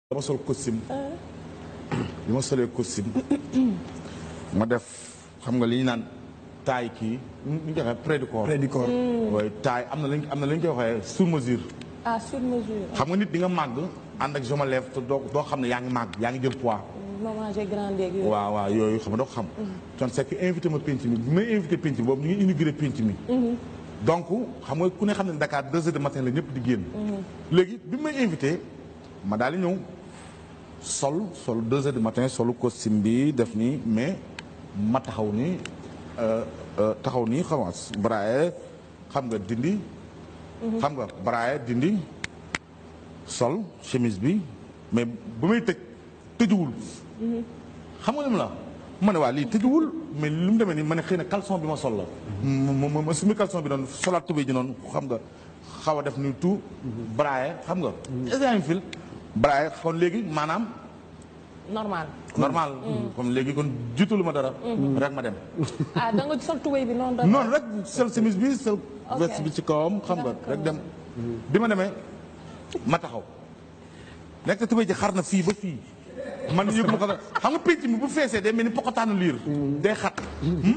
dama sol costume bi ma solee costume ma def xam nga li ñu naan taille kii ñu joxe près du corps. près du corps. waaye taille am na lañ koy waxee sur mesure. ah sur mesure. xam nga nit di nga màgg ànd ak je me lève te doo xam ne yaa ngi màgg yaa ngi jël poids. maman j'ai grandi ak yooyu. waaw waaw yooyu xam nga doo ko xam. Thione Seck invité ma penc mi bi may invité penc mi boobu ñu ngi inauguré penc mi. donc xam nga ku ne xam ne Dakar 2 heures du matin la ñëpp di génn. léegi bi may invité ma daal di ñëw sol 2 heures du matin solu costume bi def nii mais ma taxaw nii xam nga brailler xam nga dindi. xam nga brailler dindi sol chemise bi mais bu may tëjuwul. xam nga li mu la ma ne waa lii tëjuwul mais lu mu demee nii ma ne xëy na caleçon bi ma sol la. ma sumi caleçon bi noonu solaat tubéy ji noonu xam nga xaw a def ni tout brailler xam nga. est-ce fil brailler kon léegi maanaam. normal. comme léegi kon jiitalu ma dara. rek ma dem. ah da nga sol tubéy bi noonu rek. noonu rek sol chemise bi sol veste bi ci kawam xam nga rek dem. bi ma demee ma taxaw nekk te tubéy ji xar na fii ba fii. man yëg ma ko xam nga pénc mi bu feesee day mel ni pokotaanu liir. day xat.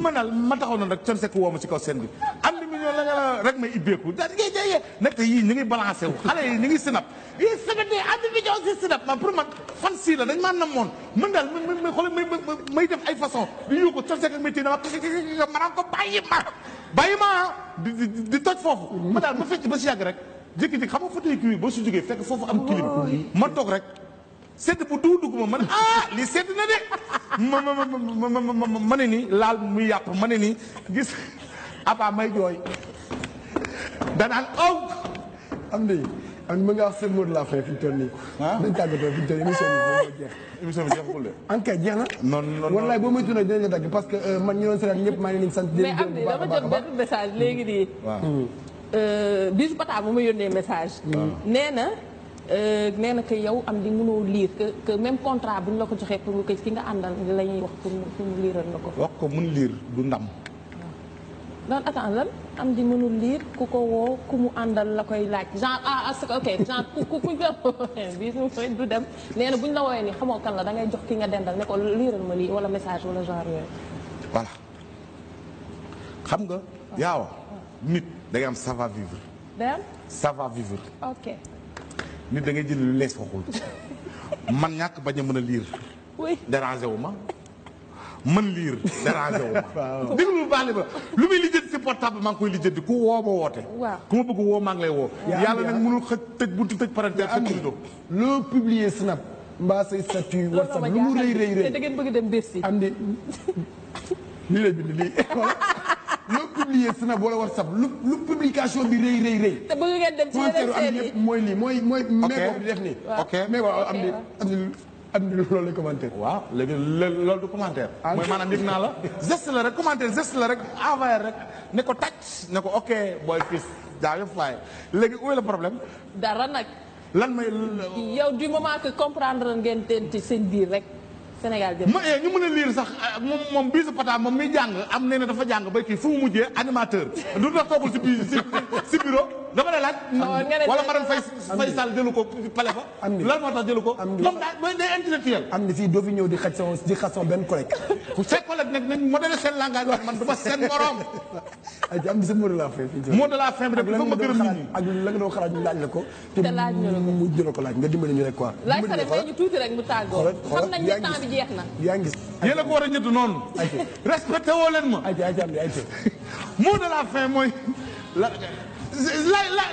ma taxaw noonu rek Thione Seck woo ma ci kaw scène bi. am na million la nga rek may ibbeeku daal di ngay nekk yii ñu ngi balancé wu xale yi ñu ngi sinap. yii sëgate am na million si sinap man pour man fan sii la dañ maa namoon man daal may xool may def ay façon di yuuxu Thione Seck ak métier dama maanaam ko bàyyi ma di toj foofu. ma daal ma fecc ba si yàgg rek jékki-jékki xam nga fauteuil cuir boo si jógee fekk foofu am clim ma toog rek. sedd bu dugg ma man lii sedd na de ma ne nii laal muy yàpp ma ne nii gis aba may jooy danaan am mën nga wax seen mot de la fin fi ñu toll nii. nañ tàggatoo fi ñu toll émission bi jeex. émission bi jeexagul de. enquête jeex na. non wallaay boo moytuwul nag dinañ la dagg parce que man ñu doon seetaan ñëpp maa ngi leen di sant. mais am na dama jot benn message léegi nii. waaw bisu Pata bu ma yónnee message. nee na que yow am di mënoo lire que même contrat bu ñu la ko joxee pour que ki nga àndal la ñuy wax pour mu liiral la ko. wax ko mun lire du ndam. donc attends lan am di mënul lire ku ko woo ku mu àndal la koy laaj genre ok genre ku bii su du dem nee na bu ñu la wooyee nii xamoo kan la da ngay jox ki nga dendal ne ko liiral ma lii wala message wala genre yooyu. voilà xam nga. yaawa nit da ngay am savoir vivre. day am savoir vivre. ok. nit da ngay jël lu lees waxul man ñàkk bañ a mën a liir. oui dérangé wu ma mën liir dérangé wu ma. waaw déglu lu baax li ba lu muy lijjanti si portable maa ngi koy lijjanti ku woo ma woote. waaw ku ma bëgg woo maa ngi lay woo. yàlla nag mënul xëj tëj buntu tëj parenthèse ak rido. loo publier snap mbaa say statut WhatsApp lu mu rëy te da ngeen bëgg dem Bercy. am di lii lay bind lii loo publier snap wala WhatsApp lu publication bi rëy. te bëgg ngeen dem ci yeneen seen yi mooy lii mooy. ok di def nii. ok mais waaw am di loolu lay commentaire. waaw léegi loolu du commentaire. mooy maanaam yëg naa la. geste la rek commentaire geste la rek envoyé rek ne ko tàcc ne ko ok booy fils jaay fly léegi où est le problème. dara nag. lan may. yow du moment que comprendre ngeen ci seen biir rek. Sénégal jëm ma ñu mën a lire sax moom bisu Pata moom mi jàng am nee na dafa jàng ba kii fu mu mujjee animateur du tax toogul si bureau dafa lay laaj. wala madame Faye Sall jëlu ko pale fa. am ni lan moo tax jëlu ko. moom daal day intellectuel. am ni fii doo fi ñëw di xas sama benn collègue. seen collègue nag nañ modéré seen langage man du ma seen morom. am ni sa mot de la fin fii. mot de la fin bi rek dafa ma gërëm nit ñi. ak la nga doon xalaat ñu laaj la ko. te laaj ñu la ko mu jëla ko laaj nga dimbali ñu rek quoi. laaj sa may ñu tuuti rek mu tàggoo. xam nañ ne temps bi jeex na. yaa ngi yéen a ko war a ñëttu noonu. respecté woo leen ma. mot de la fin mooy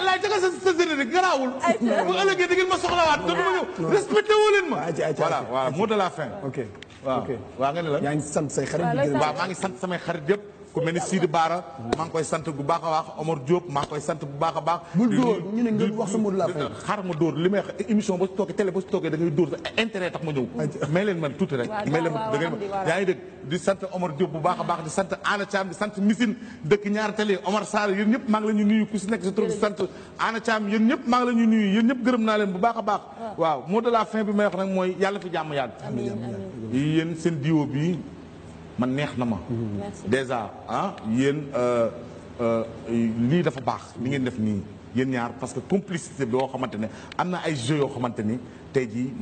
laay jaga sa générique garaawul. bu ëllëgee da ngeen ma soxlawaat te du ma ñëw respecté woo leen ma. voilà mot de la fin. ok waaw nga ne la. yaa ngi sant say xarit. waaw maa ngi sant samay xarit yëpp. ku mel ni Sidi Bara maa ngi koy sant bu baax a baax Omar Diop maa ngi koy sant bu baax a baax. bul dóor ñu ne nga wax sa mot de la fin. xaaral ma dóor li may wax émission ba si toogee télé ba si toogee da ngay dóor sa intérêt tax ma ñëw. may leen man tuuti rek. may leen da ngeen yaa ngi dégg di sant Omar Diop bu baax a baax di sant Ana Thiam di sant Missine dëkk ñaari télé Omar Sarr yéen ñëpp maa ngi la ñu nuyu ku si nekk si tur di sant Ana Thiam yéen ñëpp maa ngi la ñu nuyu yéen ñëpp gërëm naa leen bu baax a baax. waaw mot de la fin bi may wax nag mooy yàlla fi jàmm yàgg. yéen seen diwo bi man neex na ma. déjà yéen lii dafa baax li ngeen def nii yéen ñaar parce que complicité bi yoo xamante ne am na ay jeux yoo xamante ni tey jii.